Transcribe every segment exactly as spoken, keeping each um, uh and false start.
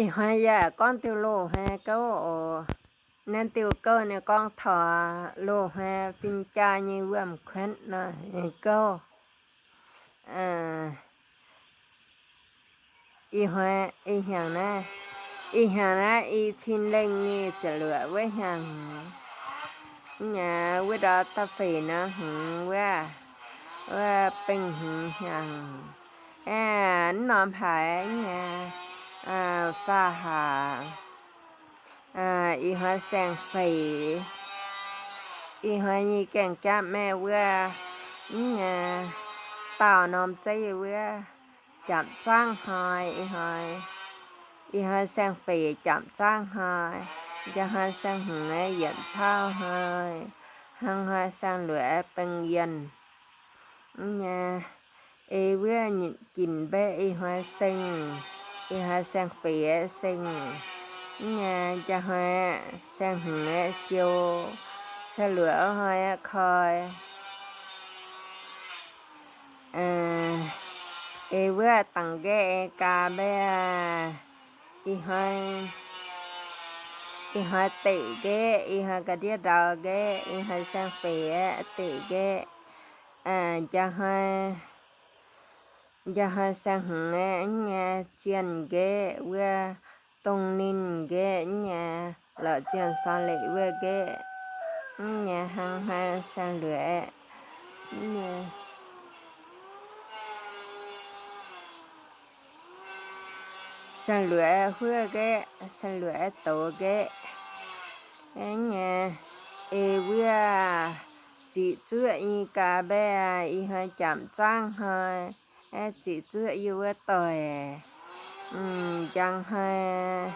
Ih hua ya ꞌcóng ꞌtiu ꞌlô hua ꞌcáu ổ. ꞌNén ꞌtiu ꞌcáu ꞌnị ꞌcóng thỏ ꞌlô hua ꞌphim ꞌca ꞌnị ꞌvơm khuến ꞌnọi ꞌcáu. À, ih hua, ih hăng ꞌnạ, ih hăng ꞌnạ, ih ꞌchịn ꞌlẹng ꞌnị ꞌchọ ꞌlưạk ꞌviạk hăng. ꞌNhá ꞌviạk đó ta phê ꞌnọ hứng ꞌviạk, ꞌviạk ꞌpéng hứng hăng. À, ꞌnọm hả ꞌnhá, à, ꞌphạ hả, à, ih hua seng phê. Ih hua ꞌnị keng chắp ꞌmẹ ꞌviạk, ꞌnhá, táo ꞌnọm ꞌchí ꞌviạk, chăm ꞌcháng ꞌhọi, ih hua, ih hua seng phê chăm ꞌcháng ꞌhọi, ꞌchá hua seng hứng ꞌnị yến ꞌcháo ꞌhọi, hăng hua seng ꞌlưạk ꞌpéng yến. ꞌNhá, ê ꞌviạk ꞌnị kin ꞌbẹ ih hua seng, ih hua seng phê seng. ꞌNhá, ꞌchá hua seng hứng ꞌnị siêu, ꞌchá ꞌlưạk ꞌhọi ꞌkhọi. À, ê ꞌviạk tẳng ꞌgẹ ê ca ꞌbẹ, ih hua, ih hua tể ꞌgẹ, ih hua cá điếc đỏ ꞌgẹ, ih hua seng phê tể ꞌgẹ. À, ꞌchá hua, ꞌchá hua seng hứng ꞌnị ꞌnhá ꞌchiến ꞌgẹ ꞌviạk, tông ꞌnịn ꞌgẹ ꞌnhá, lỏ ꞌchiến so lễ ꞌviạk ꞌgẹ. ꞌNhá hăng hua seng ꞌlưạk, ꞌnhá seng ꞌlưạk ꞌhứa ꞌgẹ, seng ꞌlưạk ꞌtố ꞌgẹ. ꞌNhá, ê ꞌviạk ꞌchị ꞌchựa ꞌnị ca ꞌbẹ, ih hua chăm ꞌcháng ꞌhọi, é ꞌchị ꞌchựa ꞌdệt ꞌviạk ꞌtoi. Ừm, dăng ꞌhọi,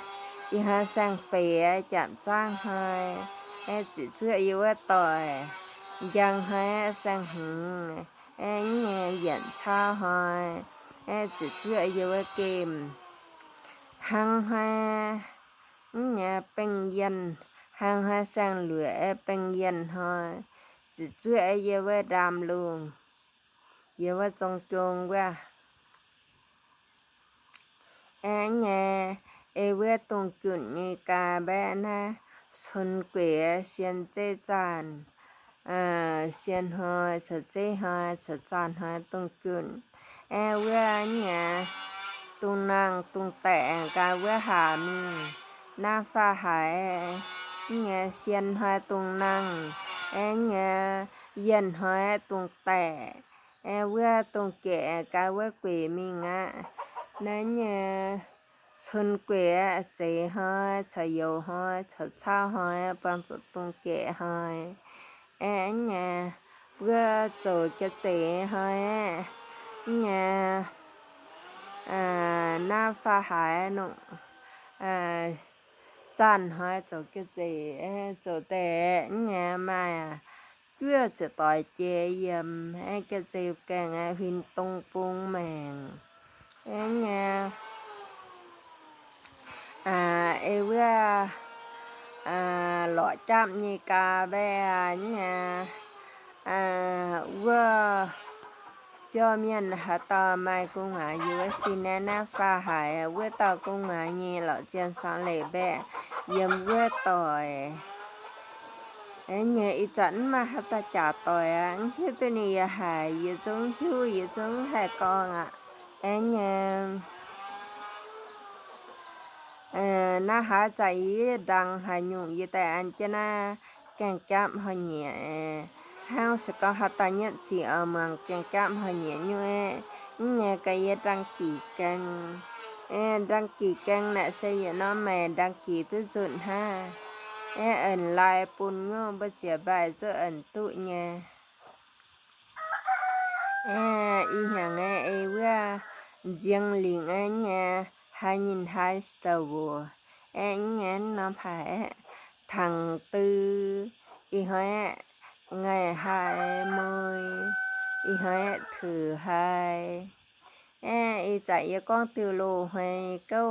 ih hua seng phê chăm ꞌcháng ꞌhọi, é ꞌchị ꞌchựa ꞌdệt ꞌviạk ꞌtoi. Dăng ꞌhọi seng hứng, é ꞌnhá yến ꞌcháo ꞌhọi, é ꞌchị ꞌchựa ꞌdệt ꞌviạk kem. Hăng ꞌhọi, ꞌnhá ꞌpéng yến, hăng ꞌhọi seng ꞌlưạk é ꞌpéng yến ꞌhọi, ꞌchị ꞌchựa ꞌdệt ꞌviạk đam lung, ꞌdệt ꞌviạk ꞌchong ꞌchong ꞌviạk. É ꞌnhá, ê ꞌviạk tông ꞌchụn ꞌnị ca ꞌbẹ ꞌnạ, sôn quê siên ꞌchế ꞌchăn, à, siên ꞌhọi, chaư ꞌchế ꞌhọi, chaư ꞌchăn ꞌhọi tông ꞌchụn. É ꞌviạk ꞌnhá, tông nẳng tông tẻ ca ꞌviạk hả ꞌmí, ꞌnạ ꞌphạ hả, ꞌnhá siên ꞌhọi tông nẳng, é ꞌnhá yến ꞌhọi tông tẻ. É ꞌviạk tông kẻ ca ꞌviạk quê ꞌmí ngá. ꞌNhá, sôn quê ꞌchế ꞌhọi, chaư dô ꞌhọi, chaư ꞌcháo ꞌhọi, ꞌpứng ꞌchu tông kẻ ꞌhọi. É ꞌnhá, ꞌviạk ꞌchu ꞌchế ꞌhọi, ꞌnhá, à, ꞌnạ ꞌphạ hả ꞌnụ, à, ꞌchăn ꞌhọi ꞌchu ꞌchế, ê, ꞌchu tẻ, ꞌnhá ꞌmá, à, ꞌchưa ꞌchí ꞌtoi ꞌchế yêm, é ꞌchí ꞌchế keng, é ꞌhuyên tông pung meng. É ꞌnhá, à, ê ꞌviạk, à, lỏ chắp ꞌnị ca ꞌbẹ, à, ꞌnhá, à, ꞌviạk ꞌchua ꞌmiên hả ꞌtoi ꞌmai ꞌcốn ꞌmá dú ꞌsịn ꞌnạ ꞌphạ hả, ꞌviạk ꞌtoi ꞌcốn ꞌmá ꞌnị lỏ ꞌchiến so lễ ꞌbẹ, yêm ꞌviạk ꞌtoi. É ꞌnhá ꞌí chăn ꞌmá hả ꞌtoi chả ꞌtoi, à, ꞌhiếu ꞌtoi ꞌnị hả, ꞌdệt ꞌchung ꞌhiếu, ꞌdệt ꞌchung hả ꞌcóng, à. É ꞌnhá, à, ꞌnạ hả chả ꞌí dăng hả ꞌnhụ ꞌdệt ꞌtoi ăn ꞌchớ ꞌnạ, keng chắp ꞌhọi ꞌnhá, ê, ꞌháu ꞌsịt ꞌcọ hả ꞌtoi ꞌnhá ꞌchí au mương keng chắp ꞌhọi ꞌnhá ꞌnhụ, ê, ꞌnhá ca ꞌdệt đăng ký keng, ê, đăng ký keng ꞌnạ ꞌsớ ꞌdệt ꞌnọm ꞌmẹ đăng ký ꞌtứ ꞌchụn hả, ê, ꞌn lai ꞌpun ꞌnhụ báu ꞌchưa ꞌvạy ꞌchu ꞌn ꞌtụ ꞌnhá. Ê, ꞌí hăng ê, ê ꞌviạk ꞌdiếng ꞌlịng ê ꞌnhá, hả ꞌnhín hả Star Wars. Ê ꞌnhá ꞌnọm hả ê, thẳng tư, ꞌí ꞌhọi ê, ngày hai mươi, ꞌí ꞌhọi ê, thứ hai. Ê, ꞌí chả ꞌdệt ꞌcóng ꞌtiu ꞌlô ꞌhọi ꞌcáu,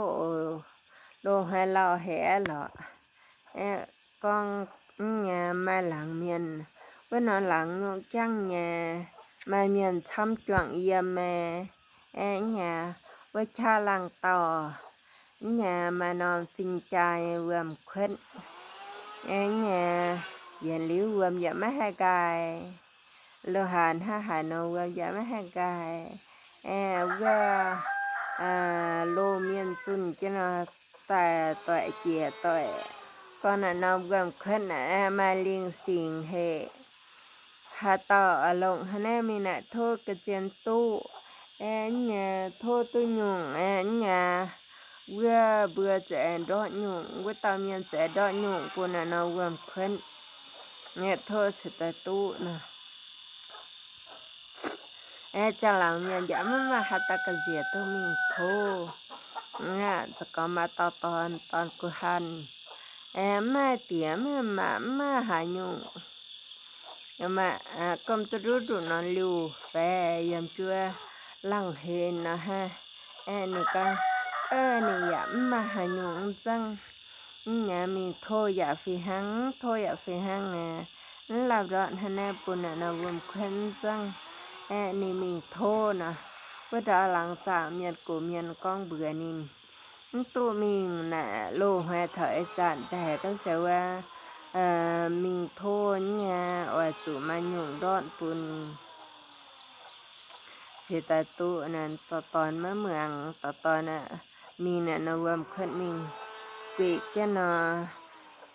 ꞌlô ꞌhọi ꞌlẹo hả lỏ. Ê, ꞌcóng ꞌnhá ꞌmá lăng ꞌmiên, ꞌviạk ꞌnọ lăng ꞌnhụ chắng ꞌnhá, ꞌmá ꞌmiên ꞌchăm chuang yêm ê. Ê ꞌnhá, ꞌviạk chả lăng ꞌtoi. ꞌnhá ꞌmá ꞌnọm ꞌphịn ca ꞌvượm khuôn. Ê, ꞌnhá, dản ꞌlịu ꞌvượm dạk ꞌmá hák cai. ꞌLo han hák hả ꞌnọ ꞌvượm dạk ꞌmá hák cai. Ê, ꞌvớ, a, ꞌlô ꞌmiên ꞌsụn ꞌchí ꞌnọ, ꞌtoi ꞌtoi ꞌchí ꞌtoi. ꞌCọ ꞌnọ ꞌvượm khuôn ꞌnọ, ê, ꞌmá ꞌliệng sing ꞌhế. Hả ꞌtoi a ꞌlống hả ꞌnị ꞌmí ꞌnạ ꞌthô cá ꞌchiến ꞌtụ. Ê, ꞌnhá, ꞌthô ꞌtụ ꞌnhung, ê, ꞌnhá. ꞌVớ bưa ꞌchớ ꞌdọ ꞌnhung, ꞌvớ ꞌtoi ꞌmiên ꞌchớ ꞌdọ ꞌnhung ꞌpưa ꞌnọ ꞌvượm khuôn. ꞌNhá ꞌthô ꞌsịt ꞌtụ ꞌnọ. Ê, ꞌchang lăng ꞌmiên dạk ꞌmá ꞌmá hả ꞌtoi cá ꞌdệt ꞌtô ꞌmí ꞌthô. ꞌNhá, ꞌchớ ꞌcọ ꞌmá ꞌtoi ꞌtọn, ꞌtọn ꞌcứ hăn. Ê, ꞌmá tiêm ꞌmá, ꞌmá hả ꞌnhung. Ê, ꞌmá, a, ꞌcắm ꞌtụ ꞌdụk ꞌnọ ꞌlẹo, pé, yăm ꞌchua lăng hên ꞌnọ hả. Ê, ꞌnị ꞌcọ, ê, ꞌnị dạk ꞌmá hả ꞌnhung ꞌsướng. ꞌNhá ꞌmí ꞌthô dạk phi ꞌhăng, ꞌthô dạk phi ꞌhăng, ê, ꞌlạp ꞌdọn hả ꞌnị ꞌpưa ꞌnọ ꞌvượm khuôn ꞌsướng. Ê, ꞌnị ꞌmí ꞌthô ꞌnọ. ꞌVớ ꞌdọ lăng chả ꞌmiên ꞌcọ ꞌmiên ꞌcóng bưa ꞌnịn. ꞌTụ ꞌmí ꞌnạ ꞌlô ꞌhế thở ê chản té ꞌcọ ꞌsớ ꞌva, ê, ꞌmí ꞌthô ꞌnhá, ơ, ꞌchu ꞌmá ꞌnhung ꞌdọn ꞌpưa ꞌnị. ꞌSịt ꞌtụ ꞌnặn ꞌtoi ꞌtọn ꞌmá ꞌmướng, ꞌtoi ꞌtọn ꞌnạ, ꞌmí ꞌnạ ꞌvượm khuôn ꞌmí. Quí ꞌchớ ꞌnọ,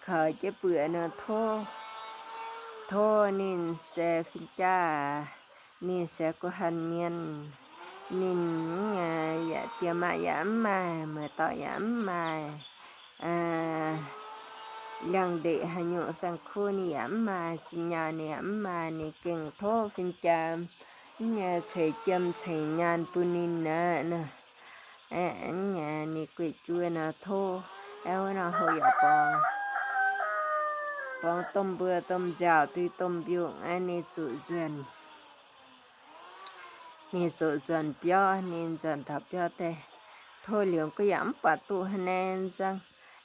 khảu ꞌchí pưa ꞌnọ ꞌthô. ꞌThô ꞌnịn ꞌsớ ꞌphịn ca, ꞌnị ꞌsớ ꞌcứ hăn ꞌmiên. ꞌNịn, ê, dạk tiêm ꞌmá dạk ꞌmá, ꞌmưa ꞌtoi dạk ꞌmá. A, ꞌlẹng đảy hả ꞌnhung ꞌsướng ꞌkhú ꞌnị dạk ꞌmá, ꞌchí ꞌnhá ꞌnị dạk ꞌmá, ꞌnị ꞌkính ꞌthô ꞌphịn ca. ꞌNhá ꞌchí ꞌchăm ꞌchí ꞌnhán ꞌpưa ꞌnịn ꞌnạ, ꞌnọ. Ê, ꞌnhá ꞌnị quí ꞌchua ꞌnọ ꞌthô. Ê, ꞌnọ ꞌhụ dạk pong. Pong ꞌtôm bưa ꞌtôm dao ꞌtí ꞌtôm biung, ê, ꞌnị ꞌchu ꞌdọn. ꞌNị ꞌchu ꞌdọn ꞌpió, ꞌnị ꞌdọn thả ꞌpió té. ꞌThô ꞌlẹo ꞌcọ dạk ꞌmá pá ꞌtụ hả ꞌnị ꞌsướng.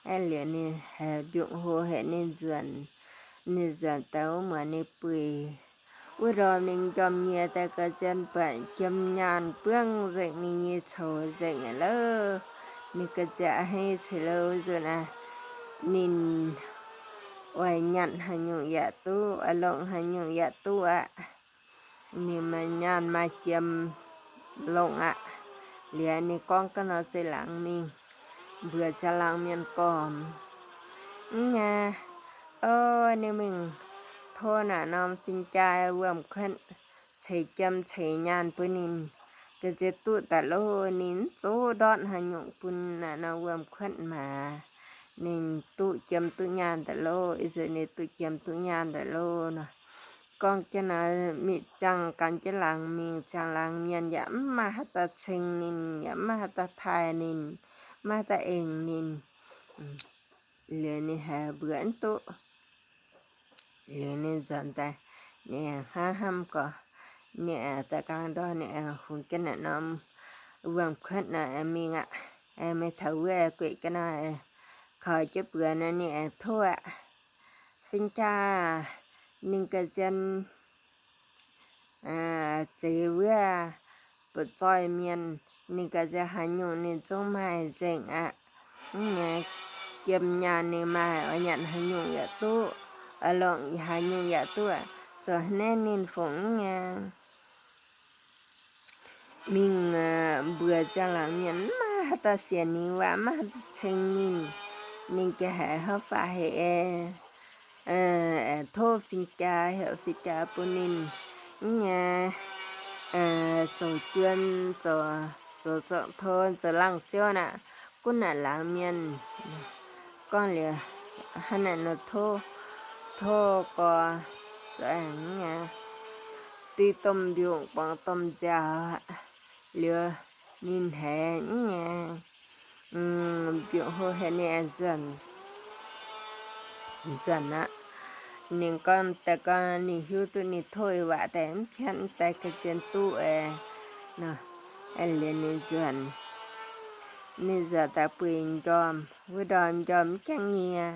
Ê, ꞌlẹo ꞌnị hả biung ꞌhụ hả ꞌnị ꞌdọn. ꞌNị ꞌdọn té ꞌmưa ꞌnị pui. ꞌVớ ꞌdóm ꞌnị ꞌchom ꞌnhá té cá ꞌchiến pá ꞌchăm ꞌnhán ꞌpứng ꞌdệt ꞌnị ꞌnhá ꞌchọ ꞌdệt ꞌnị ꞌlớ. ꞌNị cá ꞌchạ hả ꞌsớ ꞌlớ ꞌdọn ꞌnạ. ꞌNịn ꞌvạy ꞌnhặn hả ꞌnhung dạk ꞌtụ, a ꞌlống hả ꞌnhung dạk ꞌtụ ꞌnạ. ꞌNị ꞌmá ꞌnhán ꞌmá ꞌchăm ꞌlống ꞌnạ. ꞌLẹo ꞌnị ꞌcóng cá ꞌnọ ꞌchí lăng ꞌmí. Bưa ꞌchá lăng ꞌmiên ꞌcọ. ꞌNhá, ơ, ꞌnị ꞌmí ꞌthô ꞌnạ ꞌnọm ꞌphịn ca ꞌvượm khuôn. ꞌChí ꞌchăm ꞌchí ꞌnhán ꞌpưa ꞌnịn. Cá ꞌchạ ꞌtụ ta ꞌlô ꞌnịn ꞌchu ꞌdọn hả ꞌnhung ꞌpưa ꞌnạ ꞌnọ ꞌvượm khuôn ꞌmá. ꞌNịn ꞌtụ ꞌchăm ꞌtụ ꞌnhán ta ꞌlô, ꞌí ꞌsớ ꞌnị ꞌtụ ꞌchăm ꞌtụ ꞌnhán ta ꞌlô ꞌnọ. ꞌCóng ꞌchớ ꞌnọ ꞌmí ꞌchăng căn ꞌchớ lăng ꞌmí ꞌchăng lăng ꞌmiên dạk ꞌmá hả ꞌtoi ꞌchịng ꞌnịn, dạk ꞌmá hả ꞌtoi thái ꞌnịn, ꞌmá hả ꞌtoi ên ꞌnịn. Ư. ꞌLẹo ꞌnị hả bưa ꞌnị ꞌtụ. ꞌLẹo ꞌnị ꞌdọn té. ꞌNị hả ꞌhăm ꞌcọ. ꞌNị té cang ꞌdọn ꞌnị hung ꞌchớ ꞌnọ ꞌnọm ꞌvượm khuôn ꞌnọ ꞌmí ꞌnạ. Ê, ꞌmí thả ꞌvớ quí ꞌchớ ꞌnọ. Khảu ꞌchí pưa ꞌnọ ꞌnị ꞌthô ꞌnạ. ꞌPhịn ca ꞌnị cá ꞌchiến, a, ꞌchí ꞌvớ pá ꞌchoi ꞌmiên ꞌnị cá ꞌchạ hả ꞌnhung ꞌnị ꞌchong ꞌmá ꞌdệt ꞌnạ. ꞌNhá ꞌchăm ꞌnhán ꞌnị ꞌmá ꞌvạy ꞌnhặn hả ꞌnhung dạk ꞌtụ, a ꞌlống hả ꞌnhung dạk ꞌtụ ꞌnạ. ꞌSớ hả ꞌnị ꞌnịn phông ꞌnhá. ꞌMí, a, bưa ꞌchá lăng ꞌmiên ꞌmá hả ꞌtoi sia ꞌnị ꞌva ꞌmá hả ꞌtoi ꞌchịng ꞌnịn. ꞌNịn ꞌchí hả hả ꞌphạ hả ê. Ơ, ơ, ꞌthô ꞌphịn ca, hả ꞌphịn ca ꞌpưa ꞌnịn. ꞌNhá, ơ, ꞌchu ꞌchưn, ꞌchu, ꞌchu ꞌchu ꞌthô, ꞌchu lăng ꞌchua ꞌnạ. ꞌCú ꞌnạ lăng ꞌmiên. ꞌCón ꞌlẹo, hả ꞌnị ꞌnọ ꞌthô, ꞌthô ꞌcọ, ꞌchu ꞌnhá. ꞌTí ꞌtôm biung pong ꞌtôm dao. ꞌLẹo ꞌnịn hả ꞌnhá. Ưm, biung ꞌhụ hả ꞌnị ꞌdọn. ꞌDọn ꞌnạ. ꞌNịn ꞌcón té ꞌcón ꞌnị ꞌhiu ꞌtụ ꞌnị thôi ꞌva té ꞌmí ꞌkhẹn té cá ꞌchiến ꞌtụ ê. ꞌNọ. Ê ꞌlẹo ꞌnị ꞌdọn. ꞌNị ꞌdọn ta pui ꞌchom. ꞌVớ ꞌdóm ꞌchom ꞌchăng ꞌnhá.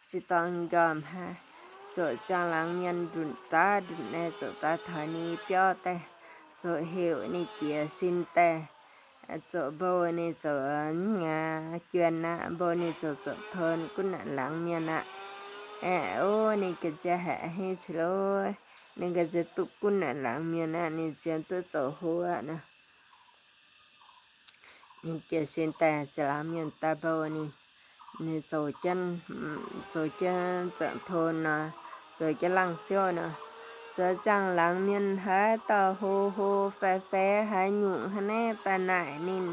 ꞌChí ꞌtong ꞌchom hả. ꞌChu ꞌchăng lăng ꞌmiên đun ta đun ê ꞌchu ta thoi ꞌnị ꞌpió té. ꞌChu ꞌhịu ꞌnị chia ꞌsịn té. Chảu báu ꞌnị chảu ꞌnhá ꞌchuyên ꞌnạ, báu ꞌnị chảu chảu thôn ꞌcốn ꞌnạ lăng ꞌmí ꞌnạ. Ê, ố ꞌnị ꞌcọ ꞌchí hảư ꞌhế ꞌchí ꞌlới, ꞌnị ꞌcọ ꞌchí tốc ꞌcốn ꞌnạ lăng ꞌmí ꞌnạ, ꞌnị ꞌchí tốc chảu ꞌhụ ꞌnạ. ꞌNị ꞌcọ ꞌsịn ta ꞌchí lăng ꞌmí ꞌnạ ta báu ꞌnị. ꞌNị chảu ꞌchí, chảu ꞌchí chảu thôn ꞌnạ, chảu ꞌchí lăng ꞌchớ ꞌnạ. Chảu chắng lăng ꞌmí ꞌnạ hảư ꞌto ꞌhụ ꞌhụ phe phe hảư ꞌnhụ hảư ꞌné ta nải ꞌnịn,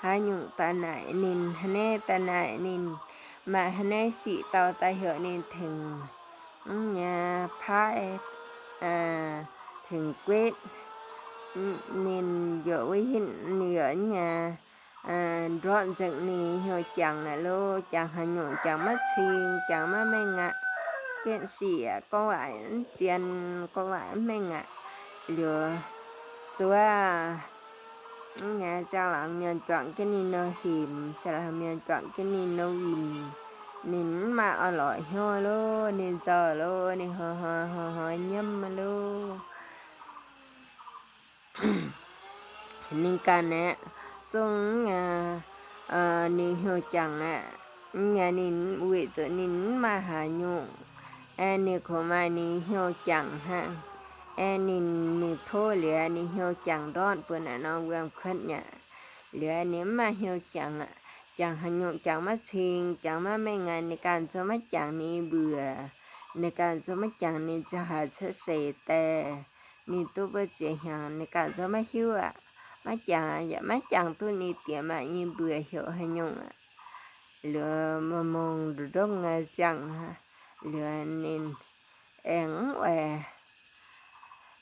hảư ꞌnhụ ta nải ꞌnịn, hảư ꞌné ta nải ꞌnịn, ꞌmá hảư ꞌné sị ꞌtoi ta ꞌhiạk ꞌnịn thêng, ꞌnhá, phái, ơ, thêng quết, ꞌnịn ꞌdệt ꞌviạk ꞌhịn ꞌnị ꞌnhá, ơ, ꞌdọn ꞌdệt ꞌnị ꞌhiu chắng ꞌnạ ꞌlô, chắng hảư ꞌnhụ chắng ꞌmá ꞌchịng, chắng ꞌmá ꞌmạy ꞌngạ. Kiện sị ꞌcọ ꞌva ꞌchiến, ꞌcọ ꞌva ꞌmạy ꞌngạ. ꞌLẹo ꞌchua ꞌnhá chắng lăng ꞌmí ꞌnạ chuang ꞌcọ ꞌnị ꞌnọ him, chắng lăng ꞌmí ꞌnạ chuang ꞌcọ ꞌnị ꞌnọ ꞌvin. ꞌNịn ꞌmá ꞌo lỏ ꞌhiu ꞌlô, ꞌnịn ꞌchọ ꞌlô, ꞌnị ꞌhó ꞌhó ꞌhó ꞌnhám ꞌlô. ꞌNịn ꞌcọ ꞌnạ, ꞌchung ꞌnhá, ơ, ꞌnị ꞌhiu chắng ꞌnạ, ꞌnhá ꞌnịn ꞌviạk ꞌchua ꞌnịn ꞌmá hảư ꞌnhụ. Ê, ꞌnị khổ mai ꞌnị ꞌhiu chắng hả. Ê, ꞌnịn ꞌnị ꞌtố ꞌlẹo ꞌnị ꞌhiu chắng ꞌdọn ꞌpưa ꞌnạ ꞌnọ ꞌvương khớt ꞌnạ. ꞌLẹo ꞌnị ꞌmá ꞌhiu chắng ꞌnạ, chắng hảư ꞌnhụ chắng ꞌmá ꞌchịng, chắng ꞌmá ꞌmạy ꞌngạ, ꞌnị ꞌcọ ꞌchọ ꞌmá chắng ꞌnị bươn. ꞌNị ꞌcọ ꞌchọ ꞌmá chắng ꞌnị ꞌchọ hảư ꞌsớ sê ꞌtẹ. ꞌNị ꞌtố báu ꞌchí hiăng, ꞌnị ꞌcọ ꞌchọ ꞌmá ꞌhiu ꞌnạ. ꞌMá chắng, ꞌdệt ꞌmá chắng ꞌtố ꞌnị tiêm ꞌnị bươn ꞌhiạk hảư ꞌnhụ ꞌnạ. ꞌLẹo ꞌmá ꞌmông đu đốc ꞌnga chắng hả. ꞌLẹo ꞌnịn eng ue.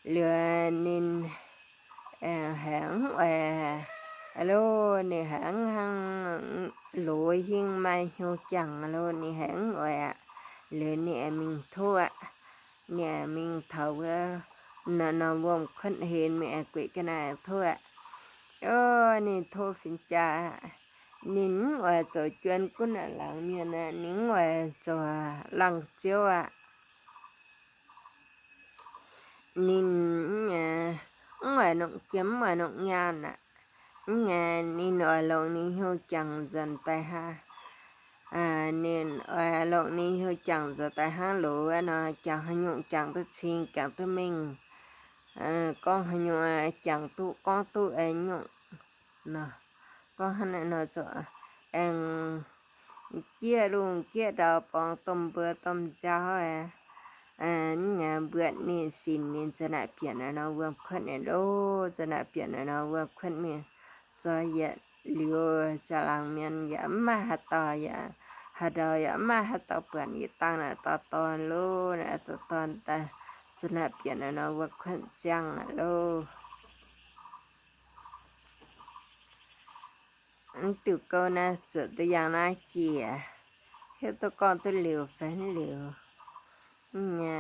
ꞌLẹo ꞌnịn eng heng ue. Alo, ꞌnị heng hăng lối ꞌhịn ꞌmá ꞌhiu chắng, alo, ꞌnị heng ue. ꞌLẹo ꞌnị ꞌmí ꞌtố ꞌnạ. ꞌNị ꞌmí thảu ꞌnạ ꞌnọ ꞌvương khớt hên ꞌmí ꞌquị ꞌcọ ꞌnạ ꞌtố ꞌnạ. Ô, ꞌnị ꞌtố phiến cha. ꞌNịn ꞌnhá ua chảu ꞌchuyên ꞌcốn ꞌnạ lăng ꞌmí ꞌnạ, ꞌnịn ꞌnhá ua chảu lăng ꞌchưa ꞌnạ. ꞌNịn ꞌnhá, ꞌnhá ua ꞌnọng ꞌchí ꞌnhá ua ꞌnọng ꞌnhá ꞌnạ. ꞌNhá ꞌnịn ua ꞌlống ꞌnị ꞌhiu chắng dơn tai hả. Ơ, ꞌnịn ua ꞌlống ꞌnị ꞌhiu chắng dơn tai hả ꞌlô ꞌnạ, chắng hảư ꞌnhụ chắng ꞌtố ꞌchịng, chắng ꞌtố ꞌmịng. Ơ, ꞌcóng hảư ꞌnhụ, ơ, chắng ꞌtố, ꞌcóng ꞌtố ê ꞌnhụ ꞌnạ. ꞌCóng hảư ꞌnị ꞌnọ ꞌchọ eng ꞌchía ꞌlung ꞌchía đao pong ꞌtôm bưa ꞌtôm dao ê. Ơ, ꞌnhá bươn ꞌnị ꞌsịn ꞌnị ꞌchọ ꞌnạ piến ꞌnạ ꞌnọ ꞌvương khớt ꞌnị ꞌlô, ꞌchọ ꞌnạ piến ꞌnạ ꞌnọ ꞌvương khớt ꞌnị. ꞌCọ ꞌdệt ꞌlẹo ꞌchọ lăng ꞌmí ꞌnạ ꞌmá hảư ꞌto ꞌnhá, hảư đao ꞌnhá ꞌmá hảư ꞌto bươn ꞌnị ꞌtáng ꞌnạ ꞌto ꞌtọn ꞌlô, ꞌnạ ꞌto ꞌtọn ta, ꞌchọ ꞌnạ piến ꞌnạ ꞌnọ ꞌvương khớt chắng ꞌnạ ꞌlô. ꞌNhá ꞌtứ ꞌcọ ꞌnạ ꞌchọ ꞌtứ yang ꞌnạ kia. ꞌHịt ꞌtố ꞌcọ ꞌtố ꞌlẹo phén ꞌlẹo. ꞌNhá.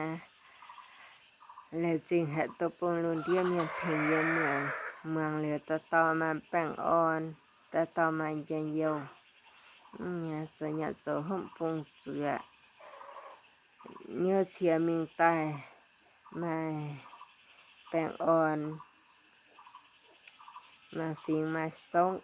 ꞌLẹo ꞌchí hảư ꞌtố ꞌpứng ꞌlụk ꞌtiến ꞌmí thêng ꞌdệt ꞌmướng, ꞌmướng ꞌlẹo ꞌto ꞌto ꞌmá Peng On, ꞌto ꞌto ꞌmá Dên Dô. ꞌNhá, ꞌchọ ꞌnhá ꞌchọ ꞌhôm ꞌpứng ꞌchưa. ꞌNhá ꞌchưa ꞌmí tai ꞌmá Peng On, ꞌmá Phing ꞌmá Sốc.